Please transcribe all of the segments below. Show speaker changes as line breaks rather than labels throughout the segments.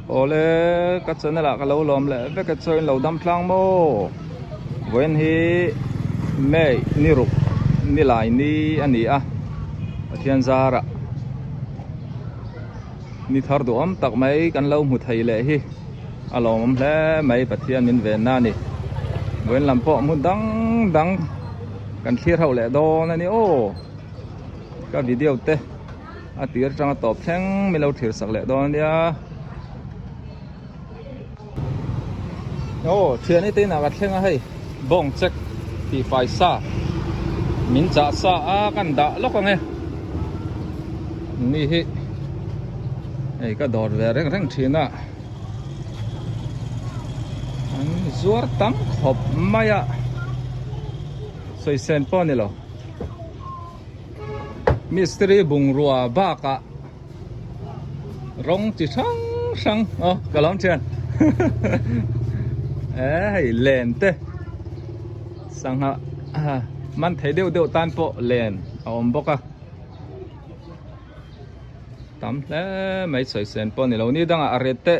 Awle ka channel ah ka lo lawm leh vek e chuan lo dam tlang maw vawiin hi May ni ruk ni lai ni a ni a Pathian zarah ni thar duhawm tak mai kan lo hmu thei leh hi a lawmawm hle mai Pathian min venna a ni vawiin lam pawh hmun dang dang kan thlir ho leh dawn a ni aw ka video te. A tir atanga tawp thleng min lo thlir sak leh dawn ania. Aw thian ite inah ka thleng a hei bawng check tih fai sa min chah sa a kan dah lawk ang e ni hi hei ka dawr ve reng reng thin a an zuar tam khawp mai a sawisên pawh a ni lo. Mistiri bungrua bakah rawng chi hrang hrang aw ka lo thian e hei len te sangha man thei deuh deuh tan pawh len a awm bawk a tam hle mai sawi sen pawh a ni lo ni dangah a ret te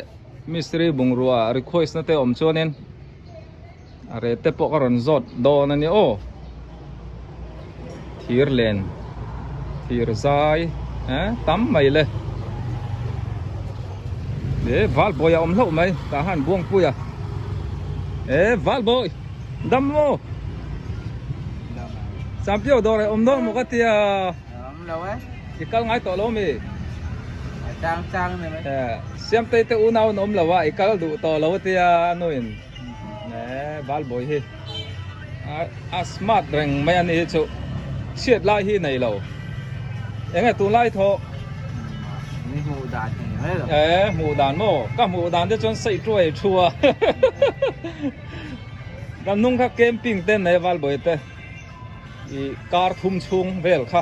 mistiri bungrua request na te awm chuanin. A reh te pawh ka rawn zawt dawn a ni aw thir len thir zai eh tam mai le e valbawi a awm hlauh mai tah hian buangpui a e valbawi dam maw champion dawr ah awm dawn maw ka tia
awm lo e
i kal ngai tawh lo mi
a chang chang ni mai
eh siamtei te unau an awm lo a i kal duh tawh lo tia a nuin. Eh valbawi hi a smart reng mai a ni hi chu chhiat lai hi nei lo enge tunlai thawh
ni hmuh dan hi ni mai lo
eh hmuh dan maw ka hmuh dan te chuan saih tuai thu a kan hnung kha camping te nei valbawi te i kar thum chhung vel kha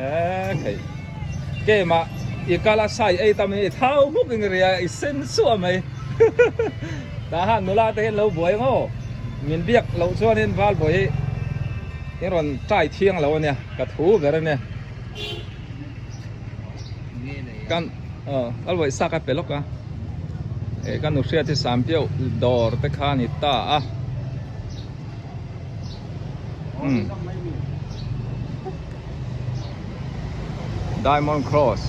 eh thei kema i kala sai ei tam i thau hmuk in ria i sen suah mai tah han nula te hian lo buai ang aw min biak loh chuanin valbawi hi i rawn try thiang lo ania ka thu ber ania kan aw valbawi sak a pe lawk a eh ka nu hriat hi sampiauh dawr te kha a ni ta a. Diamond Cross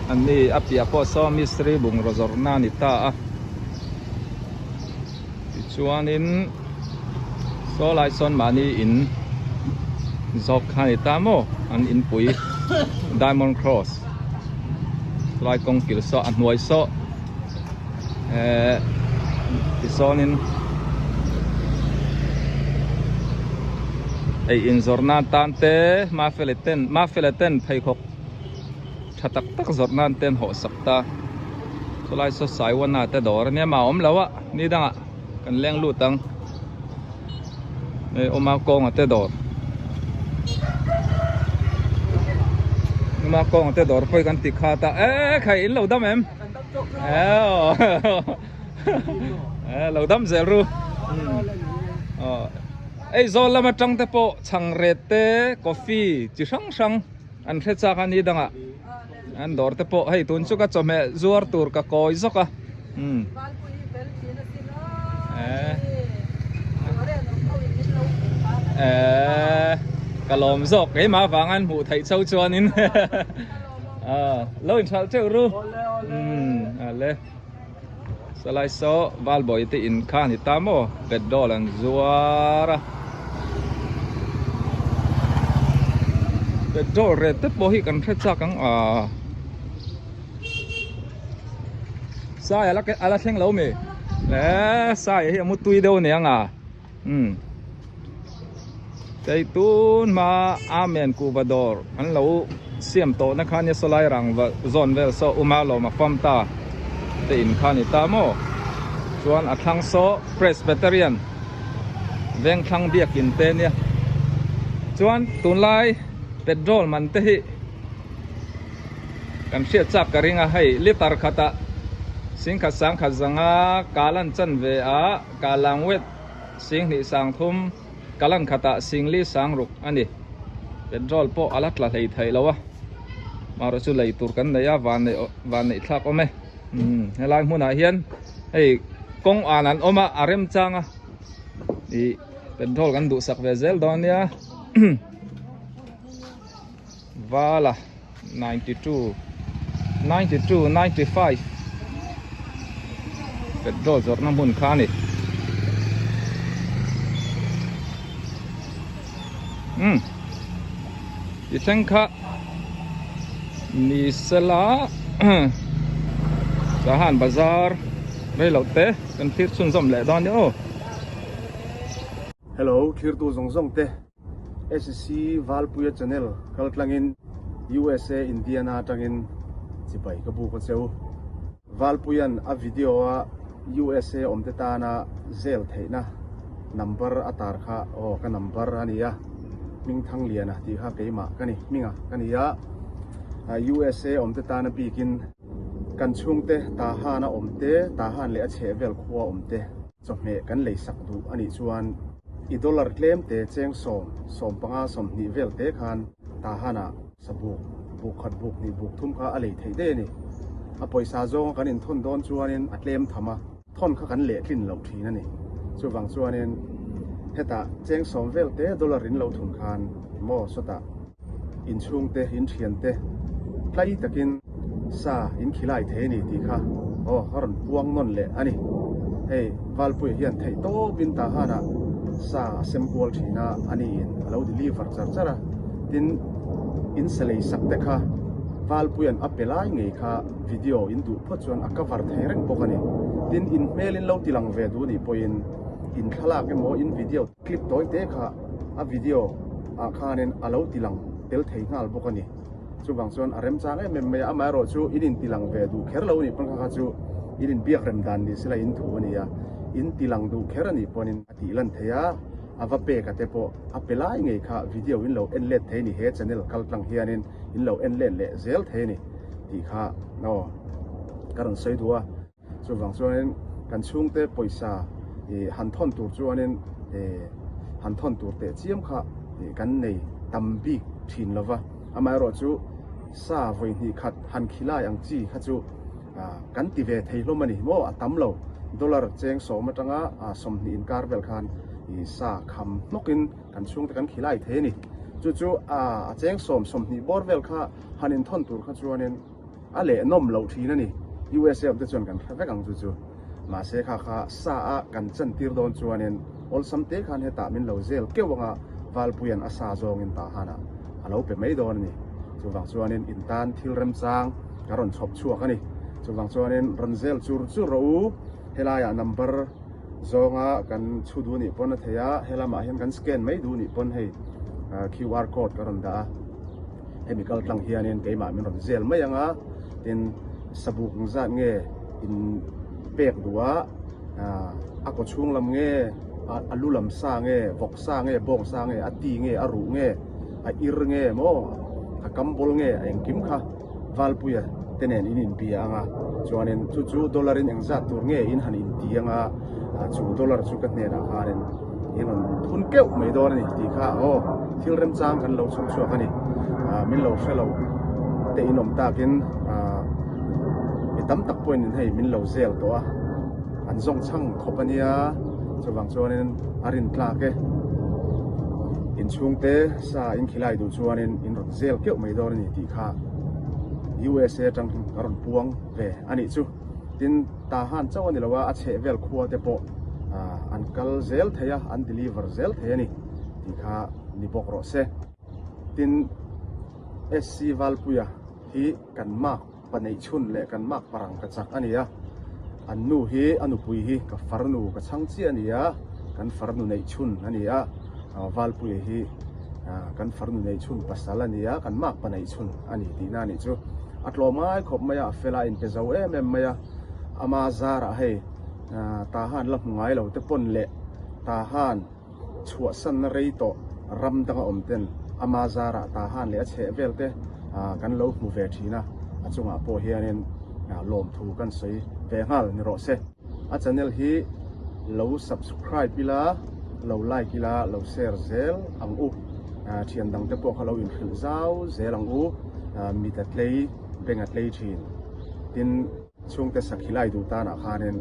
an ni a piah pawh saw mistri bungraw zawrhna a ni ta a tichuanin saw lai sawn mahni in zawk kha a ni ta maw an inpui Diamond Cross lai kawng kil saw a hnuai saw. Eh tisawnin ei inzawrh nan tan te mafele ten mafele ten pheikhawk tha tak tak zawrh nan te an hawh sak ta chulai saw saiwana te dawr ania mah a awm lo a ni dangah kan leng lut ang hei awma kawnga te dawr awma kawnga te dawr pawh hi kan ti khat a eh khai in lo dam em. Lo dam zel ru ei zawl lama tang te pawh chhang ret te coffee chi hrang hrang an hre chak a ni dangah an dawr te pawh hei tun chu ka chawhmeh zuar tur ka kawi zawk a ka lawm zawk keimah avanga an hmuh theih chho chuanin. Lo inhralh teuh ru. Ale. Salai saw valbawi te in kha ani ta maw petrol an zuar a. Petrol rate te pawh hi kan hre chak ang a. Sai ala ala thleng lo mi. Le sai hi a mu tui deuh aniang a. Umm kei tun hma Amen kuhva dawr an lo siam tawh na kha nia sawlai rang va zawn vel saw uma lawm a fam ta te in kha ni ta maw chuan a thlang saw Presbyterian veng thlang biakin te nia chuan tunlai petrol man te hi Kan hriat chak ka ring a, hei liter khatah singkhat sangkhat zanga kalan chan ve a, kalangwet singhnih sangthum kalan khatah singli sangruk a ni. Petrol pawh a la tla hlei theih lo a, marawh chu lei tur kan nei a, van neih thlak awm e. Umm helai hmunah hian hei kawng an an awm a a remchang a ih petrol kan duhsak ve zel dawn nia Vala 92 92 95 petrol zawrhna hmun kha a ni umm ti thleng kha ni sela Tahan bazar rei loh te kan thlir chhunzawm leh dawn nia aw.
Hello thirtu zawng zawng te. SC Valpuia channel kal tlangin USA Indiana atangin chibai ka buk a cheu. Valpuia'n a video a USA awmte tana zel theihna number a tar kha aw ka number a ni a, Hmingthangliana tih kha keimah ka ni, hminga ka ni a, USA awmte tana bikin kan chhungte Tahan a awmte, Tahan leh a chhehvel khua awmte. Chawhmeh kan lei sak duh a nih chuan i dollar tlem te cheng sawm, 15, 20 vel te khan Tahan-ah sabuk, buk khat buk hnih buk thum kha a lei theih daih a ni. A pawisa zawnga kan inthawn dawn chuanin a tlem tham a, thawn kha kan lehtlin loh thin a ni. Chuvang chuanin hetah cheng sawm vel te dollar in lo thun khan maw sawtah inchhungte, inthiante tlai takin sa in khilai thei a ni tih kha aw a rawn puang nawn leh a ni. Hei Valpuia hian theih tawpin Tahanah sa a sem kual thin a, a niin a lo deliver char char a. Tin, in sa lei sak te kha Valpuia'n a pe lai ngei kha video in duh phawt chuan a cover thei reng bawk a ni. Tin, in hmel in lo tilang ve duh nih pawhin in thlalak emaw in video Clip tawi te kha a video ah khanin a lo ti lang tel thei nghal bawk a ni. Chuvang chuan a remchang em em mai a, amaherawh chu in inti lang ve duh kher lo a nih pawn kha kha chu in inbiak rem dan ni sela in thu a ni a, in ti lang duh kher a nih pawnin a tih lan thei a, a va pek a te pawh a pe lai ngei kha video in lo en let thei a ni, he channel kal tlang hianin in lo en let leh zel thei a ni tih kha aw ka rawn sawi duh a. Chuvang chuanin kan chhungte pawisa han thawn tur chuanin han thawn tur teh chiam kha kan nei tam bik thin lo va. Amaherawhchu sa vawi hnih khat han khilai ang chi kha chu kan ti ve thei hlawm a ni maw? A tam lo. Dollar cheng sawm atanga 20 inkar vel khan sa kham hnawkin kan chhungte kan khilai thei a ni. Chu chu a cheng sawm 20 bawr vel kha han inthawn tur kha chuanin A leh nawm loh thin a ni. USA awm te chuan kan hre vek ang chu chu. Mahse kha kha sa a kan chan tir dawn chuanin awlsam te khan hetah min lo zel keuh anga Valpuia'n a sa zawngin Tahanah a lo pe mai dawn a ni. Chuvang chuanin in tan thil remchang ka rawn chhawp chhuak a ni. Chuvang chuanin rawn zel chur chur rawh u. Helaiah number zawnga kan chhu duh nih pawn a thei a, helamah hian kan scan mai duh nih pawn hei QR code ka rawn dah a. Hemi kal tlang hianin keimah min rawn zel mai ang a, tin sabuk engzat nge in pek duh a, a kaw chhung lam nge, a lu lam sa nge, vawk sa nge, bawng sa nge, a ti nge, a ruh nge, a ir nge maw, a kam bawl nge, a engkim kha Valpuia te nen in inbia ang a, chuanin chu chu dollar in engzat tur nge in han inti ang a, chu dollar chu ka hnenah khanin in rawn thun keuh mai dawn a ni tih kha aw thil remchang kan lo chhawp chhuak a ni. Min lo hre lo te in awm takin mi tam tak pawhin hei min lo zel tawh a, an zawng chhang khawp a nia, chuvang chuanin a rin tlak e. Inchhungte sa in khilai duh chuanin in rawn zel keuh mai dawn a ni tih kha USA atang ka rawn puang ve a nih chu. Tin, Tahan chauh a ni lo a, a chheh vel khua te pawh an kal zel thei a, an deliver zel thei a ni tih kha ni bawk rawh se. Tin, SC Valpuia hi kan mark paneih chhun leh kan mark parang ka chak a ni a, an nu hi a nupui hi ka farnu ka chhang chiah a ni a, kan farnu neih chhun a ni a, Valpuia hi kan farnu neih chhun pasal a ni a, kan mark paneih chhun a ni tihna a nih chu. A tlawm ngai khawp mai a, a fel a, a inpe zo em em mai a, ama zarah hei Tahan la hmu ngai lo te pawn leh Tahan chhuahsanna rei tawh ram danga awm ten ama zarah Tahan leh a chheh vel te kan lo hmu ve thin a, a chungah pawh hianin lawmthu kan sawi ve nghal ni rawh se. A channel hi lo subscribe ila, lo like ila, lo share zel ang u. Thian dang te pawh kha lo inhrilh zau zel ang u. Mit a tlei, beng a tlei thin. Tin. Chhungte sakhilai duh tanah khanin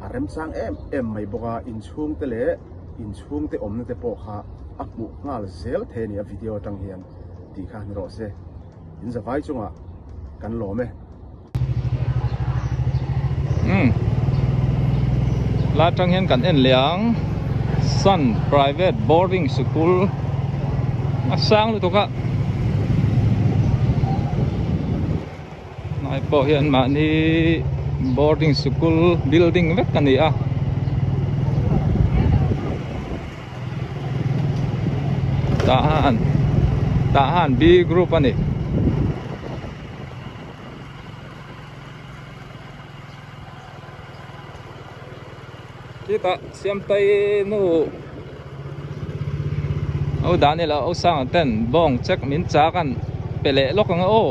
a remchang em em mai bawk a, inchhungte leh inchhungte awmna te pawh kha a hmuh nghal zel thei a ni a video atang hian tih kha ni rawh se. In zavai chungah kan lawm e.
Umm la tang hian kan en leh ang Sun Private Boarding Sikul a sang lutuk a hnai pawh hian mahni boarding sikul building vek a ni a. Tah tah han B group a ni. Chutah Siamtei nu ho dan ila ho sang ten bawng check min chak an pe leh lawk ang aw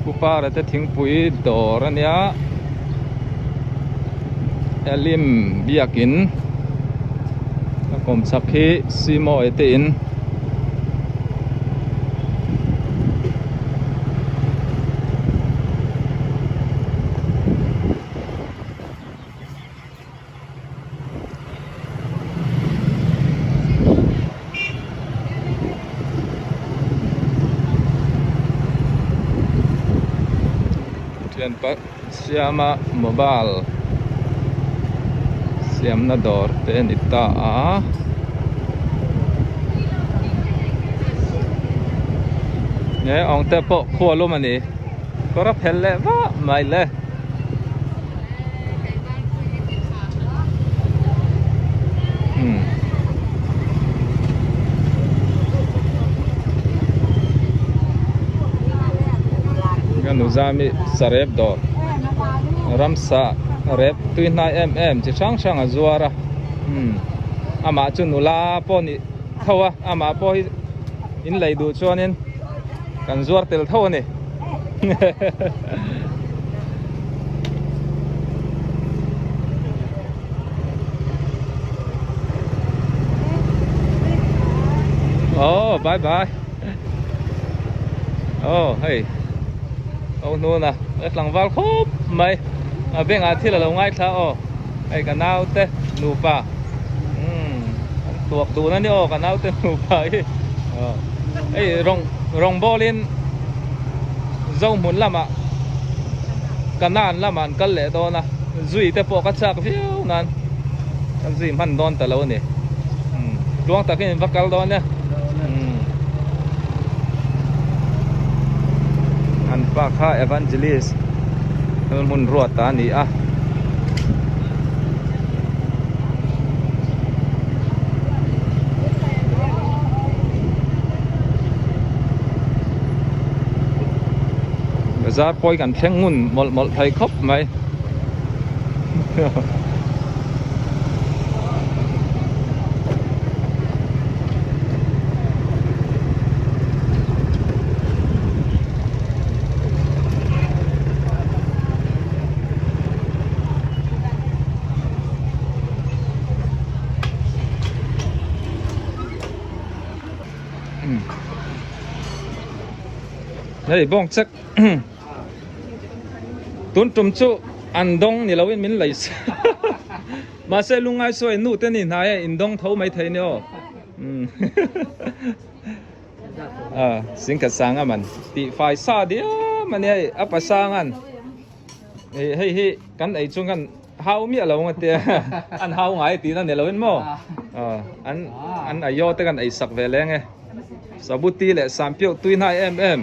Pu Para te thingpui dawr a nia Elim biakin a kawm chak hi Simawi te in. Thianpa siama mobile siamna dawr te a ni ta a. He awng te pawh khua lum a ni kawr a phel leh vah mai le. Ka nuzami sarep dawr ramsa rep tui hnai em em chi hrang hrang a zuar a umm amah chu nula pawh ni tho a amah pawh hi in lei duh chuanin kan zuar tel tho a ni. Oh bye bye Oh hei Âu hnun a ka tlangval khawp mai a bengah thil a lo ngaithla aw hei ka naute nupa umm an tuak dun a ni aw ka naute nupa hi hei rawng rawng bawlin Zohmun lamah Kanan lamah an kal leh dawn a zui te pawh ka chak viau nan ka zui hman dawn ta lo a ni umm tluang takin in va kal dawn e umm an pa kha evangelist hmun ruat a ni a. Bazar pawi kan thleng ngun mawlh mawlh thei khawp mai. Hei bawng chek tun tum chu an dawng ni loin min lei sa mahse lungngai sawi nu te ni hnai a in dawng tho mai thei ni aw a singkhat sanga man tih fai sa diam a nia hei a pasangan hei hi kan ei chung kan Hau miah lo ang atia an hau ngai tihna ni loin maw an an ayo te kan ei sak ve leng e sabuti leh sampiauh tui hnai em em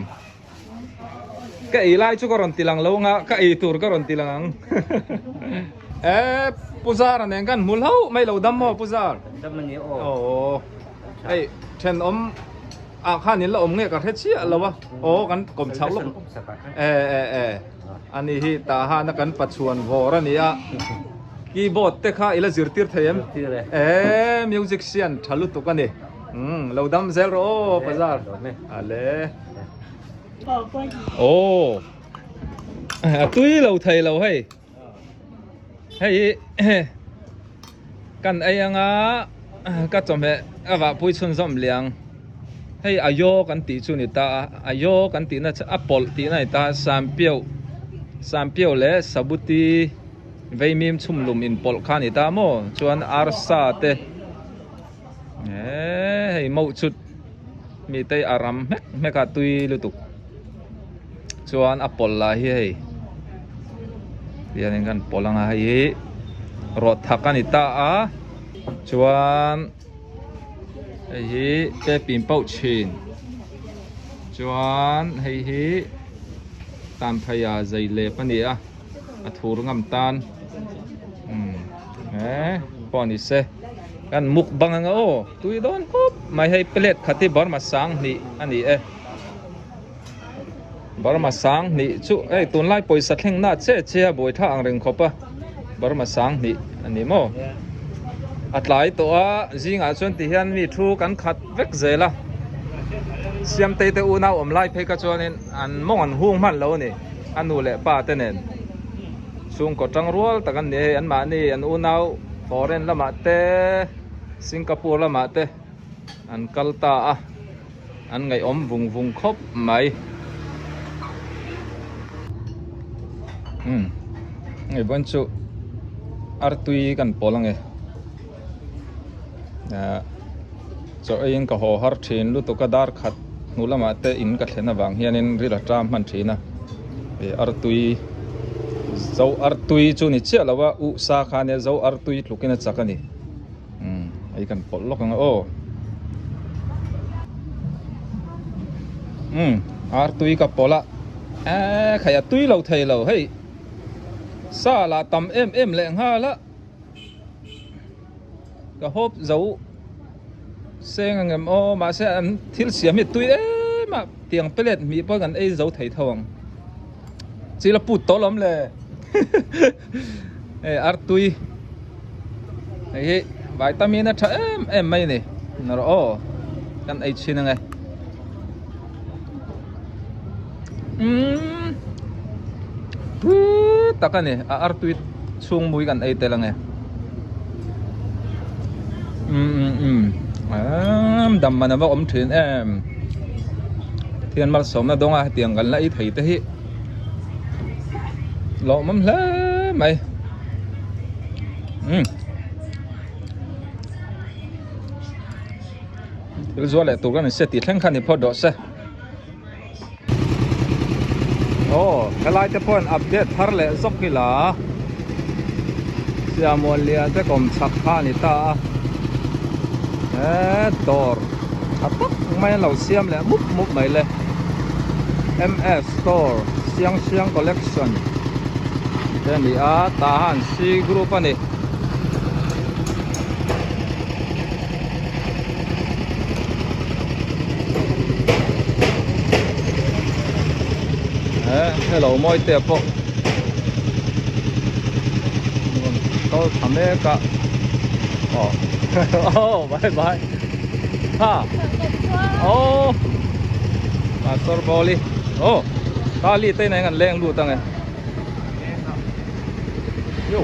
ka ei lai chu ka rawn ti lang lo anga ka ei tur ka rawn ti lang ang e puzar a nen kan hmu hlauh mai lo dam maw puzar
dam ani aw
aw hei thenawm ah khan in la awm nge ka hre chiah lo a aw kan kawm chhak lawk e e e ani hi tah hana kan pachuan vawr a ni a keyboard te kha ila zirtir thei em e music sian tha lutuk a ni umm lo dam zel rawh aw bazar ale aw a tui lo thei lo hei Hei kan ei anga ka chawhmeh a vahpui chhunzawm liang hei a yaw kan tih chu a ni ta a a yaw kan tihna chu a pawlh tihna a ni ta sampiauh. Sampiau leh Sabuti veimim chhumlum inpawlh kha a ni ta maw? Chuan arsa te eee hei mauh chut mite a ram hmek hmek a tui lutuk chuan a pawlh lah hi hei tihianin kan pawlh ang a hei hi rawt thak a ni ta a chuan. Hei hi pepin pauh thin chuan hei hi tanphaia zei lep a ni a a thur ngam tan umm he pawh ni se kan mukbang ang aw tui dawn khawp mai hei plate khat hi burma sanghnih a ni e burma sanghnih chu hei tunlai pawisa thleng na che che a buai tha ang reng khawp a burma sanghnih a ni maw a tlai tawh a zingah chuan ti hian mi thu kan khat vek zel a siamtei te unau awm lai phei kha chuanin an mawng an hung hman lo a ni a nu leh pa te nen chhungkaw tang rual tak an ni a hei anmahni an unau foreign lamah te Singapore lamah te an kal ta a. An ngaihawm vung vung khawp mai. Umm hei vawiin chu artui kan pawl ange ah chaw eiin ka haw har thin lutuk a dar khat hnu lamah te in ka thlen avang hianin ril a ṭam hman thin a ih artui zo artui chu ni chiah lo a uh sa kha ania zo artui tlukin a chak a ni. Umm hei kan pawlh lawk ang a aw umm artui ka pawlh a eee khai a tui lo thei lo hei sa lah tam em em leh nghal a ka hawp zo seng ang em aw mahse an thil siam hi tui em a tiang plate hmih pawh kan ei zo thei tho ang chil a put tawh lawm le hei artui hei hi vitamin a tha em em mai a ni narawh aw kan ei chhin ange umm tui tak a ni a artui chhung mui kan ei tel ange umm umm umm emm dam man a va awm thin em thian malsawmna dawnga hetiang kan la ei thei te hi. Lawmawm hle mai umm thil zual leh tur ka ni se tih thleng kha ni phawt rawh se aw helai te pawh an update thar leh zawk ila Siamuan lian te kawm chhak kha a ni ta a he dawr tha tak mai an lo siam leh mup mup mai le ms store siang siang collection te a ni a tah han c group a ni. Hello mawi te pawh rawn kal tha mek a aw aw bye bye ha aw pastor bawli aw kali te nen an leng lut ange yo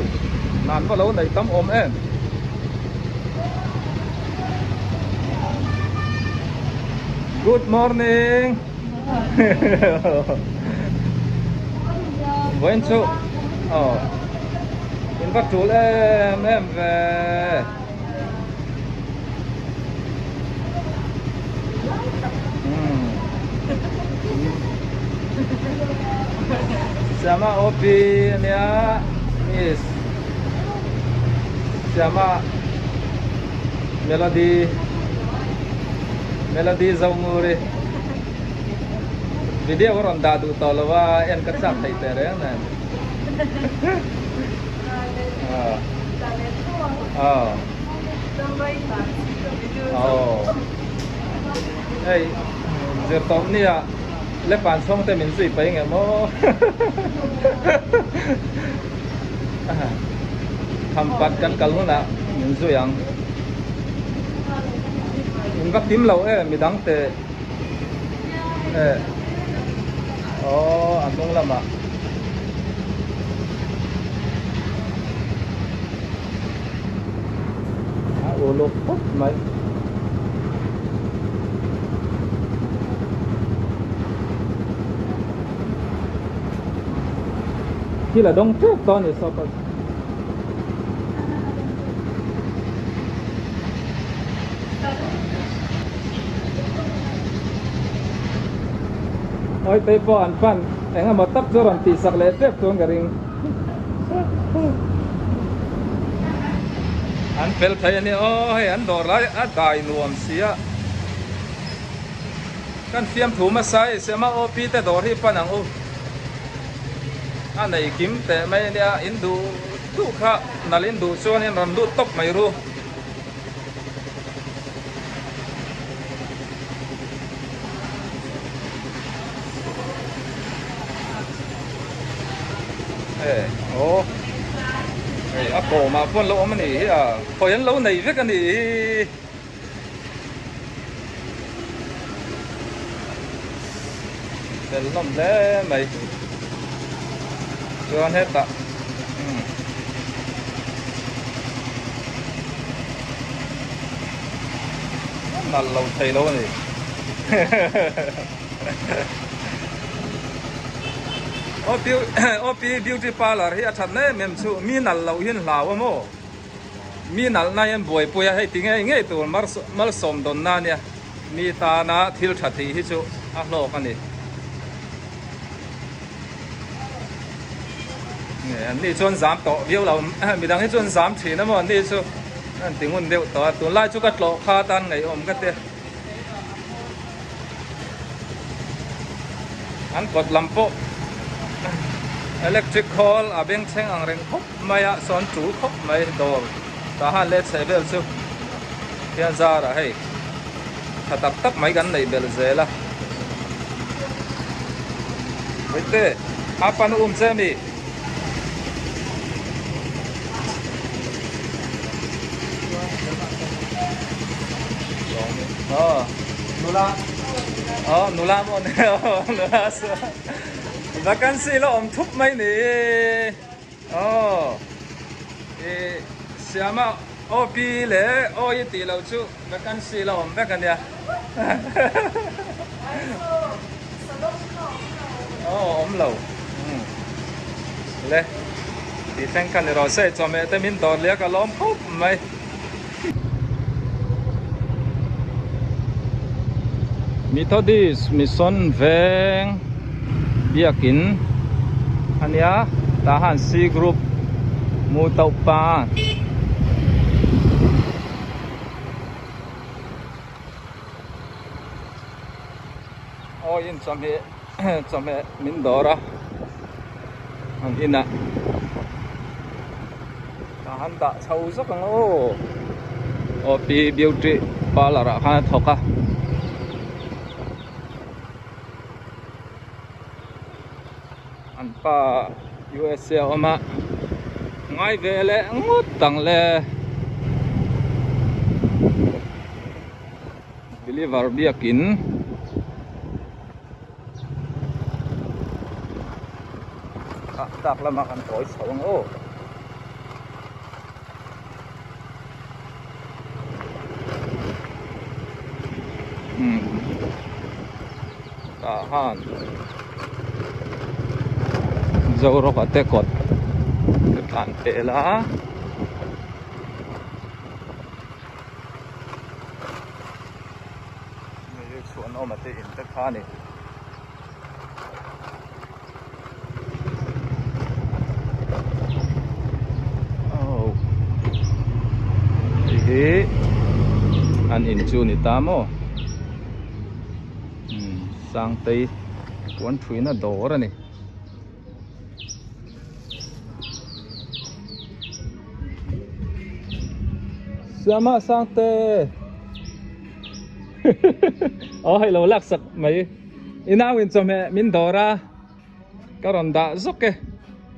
nan va lo nei tam awm em good morning Vawiin chu aw in va tul em em ve Siama OP ania Miss Siama Melody Melody Zonguri Video a rawn dah duh tawh lo a en ka chak theih teh reng nen Hei zir tawp nia lepan chhawng te min zui paih nge maw Khampat kan kal hunah min zui ang In va kim lo em midang teh. Eh. Oh, a hnung lamah. A uluk khawp mai. Thil a dawng tep tawh a ni saw pa. Awitei pawh an pan eng emaw tak chu rawn tihsak leh tep chuan ka ring. An fel thei a ni aw hei an dawr lai a dai nuam sia. Kan fiamthu hmasa i sema OP te dawr hi pan ang u. A nei kim teh mai a nia in duh duh kha nalh in duh chuan in rawn lut tawp mai ru. E aw hei a kawmah pawh an lo awm a nih hi a khawi an lo nei vek a nih hi. Fel hlawm hle mai chuan hetah umm nalh lo thei lo a ni aw pi beauty parlour hi a that em em chu mi nalh loh hian hlau a maw. Mi nalhna hian buaipui a, hei ti ngei ngei tur malsawm dawnna ania, mi tana thil tha tih hi chu a hlawk a ni. An ni chuan zam tawh viau lo, midang hi chuan zam thin a maw an ni chu an ti ngun deuh tawh a, tunlai chu ka tlawh kha atan ngaihawm ka ti. An kawt lam pawh electric khawl a bengchheng ang reng khawp mai a sawn tul khawp mai dawr tah han leh chheh vel chu hian zarah hei tha tak tak mai kan neih belh zel a Vawite a pan um che mi. Nula aw nula maw ni aw nula chu vacancy la awm thup mai ni aw i siama aw pi leh aw i tih loh chu vacancy la awm vek ania aw awm lo le tih thleng kha ni rawh se chawhmeh te min dawr liak a lawm khawp mai. Methodist Mission Veng biakin a nia tah han C group mu tauh pa aw in chawhmeh chawhmeh min dawr a an inah tah han dah chho zawk ang aw aw pi beauty parlour ah khan a thawk a. An pa USA a awm a ngai ve leh ngawt ang le believer biakin ah tak lamah kan tawi chho ang aw. Tah han Zorawka te kawt ka tlan pel a. Hei chhuanawma te in te kha a ni. Hei hi an in chu ni ta maw Sangtei puan thuina dawr a ni. Siama Sangte aw hei lo laksak mai. I nau in chawhmeh min dawr a ka rawn dah zawk e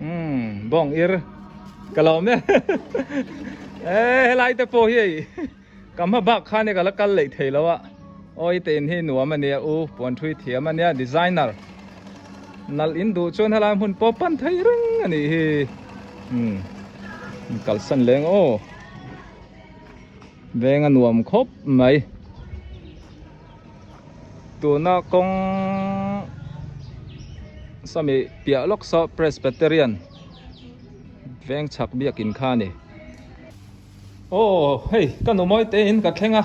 umm bawng ir ka lawm e e helai te pawh hi hei ka hma bak khan ka la kal leh thei lo a aw i te in hi nuam a nia u puan thui thiam a nia designer nalh in duh chuan helai hmun pawh pan thei reng a nih hi umm kalsan leng aw veng a nuam khawp mai. Tuna kawng sawmi piah lawk saw Presbyterian. Veng chhak biakin kha a ni. Aw hei ka nu mawi te in ka thleng a,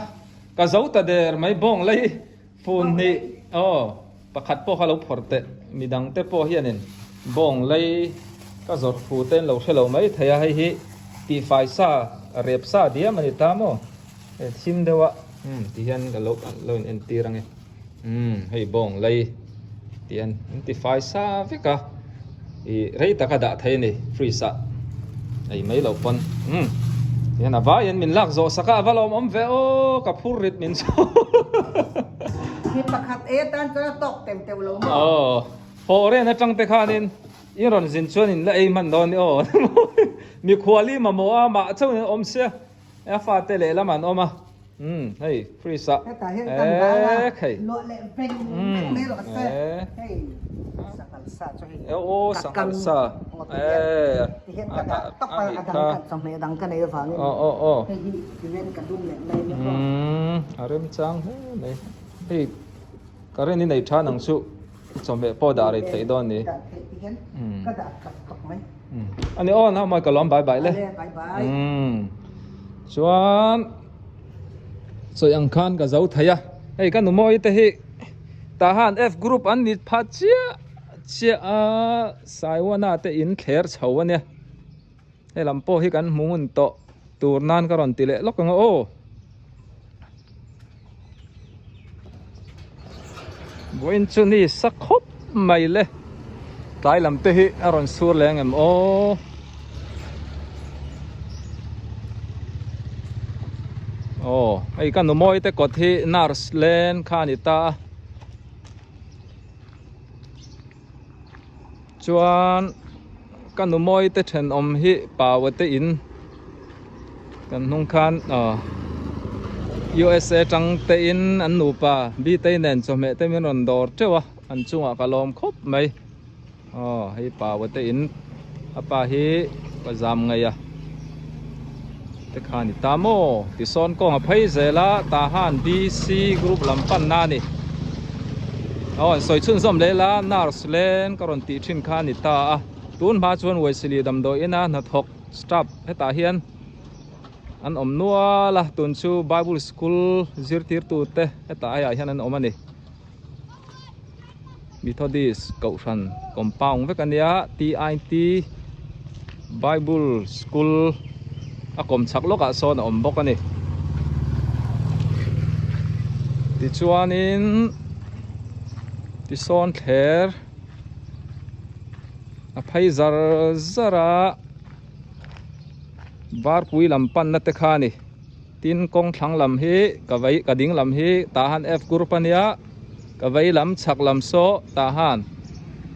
ka zo ta der mai bawng lei fun hnih aw pakhat pawh kha lo phawrh teh midang te pawh hianin bawng lei ka zawrh thu te an lo hre lo mai thei a, hei hi tihfai sa rep sa diam a ni ta maw hei thim deuh a umm ti hian ka lo lo in entir ange umm hei bawng lei ti hian an tifai sa vek a ih rei taka dah thei a ni fridge ah ei mai loh pawn umm ti hian a vaiin min lak zawh sak a a va lawmawm ve aw ka phur rit min chu
Mi pakhat e tan chuan a tawk teuh teuh lo maw?
Aw foreign atang te khanin i rawn zin chuan in la ei hman dawn ni aw mikhuali mamawh a mah chauhin an awm sia. A fate lehlam an awm a, umm hei fridge ah
Hetah hian kan dal a,
ek hei.
luah leh veng veng mai rawh se. Hei sanghal sa chu hei
Aw
ka
sanghal
kang
sa
ngawt hian ti hian ka dah tawp a, a dang kan chawhmeh dang ka nei avangin hei hi ti hian ka dum leh mai nia aw.
Umm a remchang hle mai. Hei current i nei tha nang chu i chawhmeh pawh dah rei theih dawn ni.
Dah theih ti hian ka dah tawp tawp mai.
Ani aw nau mai ka lawm bye bye le.
Bye bye.
Chuan sawi ang khan ka zo thei a. Hei ka nu mawi te hi tahan F group an ni pha chiah chiah a Saiwana te in thler chho ania. Hei lam pawh hi kan hmu ngun tawh tur nan ka rawn ti leh lawk ang aw. Vawiin chu ni sa khawp mai le tlai lam te hi a rawn sur leh ang em aw. Aw hei ka nu mawi te kawt hi nurse len kha a ni ta a chuan ka nu mawi te thenawm hi paua te in kan hnung khan aw USA tang te in an nupa btei nen chawhmeh te min rawn dawr teuh a an chungah ka lawm khawp mai aw hei paua te in a pa hi ka zam ngei a te kha a ni ta maw tisawn kawng a phei zel a tah han BC group lam panna a ni aw an sawi chhunzawm leh la nurse len ka rawn tih thin kha a ni ta a tun hma chuan Wesley damdawi ina hnathawk staff hetah hian an awm nual a tun chu bible school zirtirtu te hetah aiah hian an awm a ni. Methodist kohhran compound vek a nia TIT Bible School a kawm chhak lawkah sawn a awm bawk a ni. Tichuanin tisawn thler a phei zar zar a varpui lam panna te kha a ni. Tin kawng thlang lam hi ka vei ka ding lam hi tah han F group a nia ka vei lam chhak lam saw tah han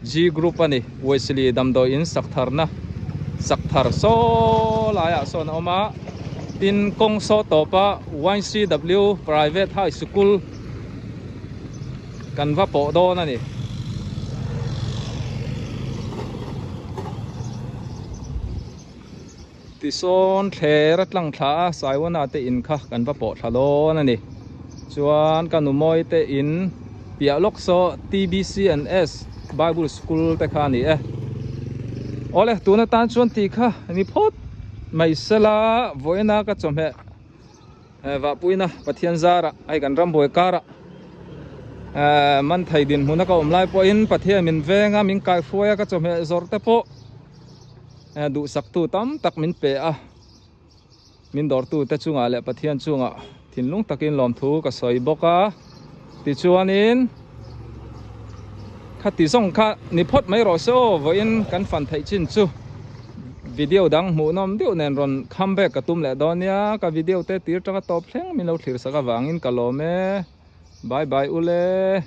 G group a ni Wesley damdawi in sak thar na sak thar saw laiah sawn a awm a tin kawng saw tawp a YCW private high school kan va pawh dawn a ni. Tisawn thler a tlang thla a, Saiwana te in kha kan va pawh thla dawn a ni. Chuan ka nu mawi te in piah lawk saw TBCNS Bible School te kha a ni e. Awle tun atan chuan tih kha ni phawt mai sela vawiina ka chawhmeh vahpuina Pathian zarah hei kan rambuai karah man thei dinhmuna ka awm lai pawhin Pathian min venga min kaihruaia ka chawhmeh zawrh te pawh Duhsaktu tam tak min pe a, min dawrtute chungah leh Pathian chungah thinlung takin lawmthu ka sawi bawk a. Tichuanin khati zawng kha ni phawt mai rawh se aw, vawiin kan fan theih chin chu video dang hmuhnawm deuh nen rawn come back ka tum leh dawn nia, ka video te tir tanga tawp thleng min lo thlir sak avangin ka lawm e. Bye bye ule.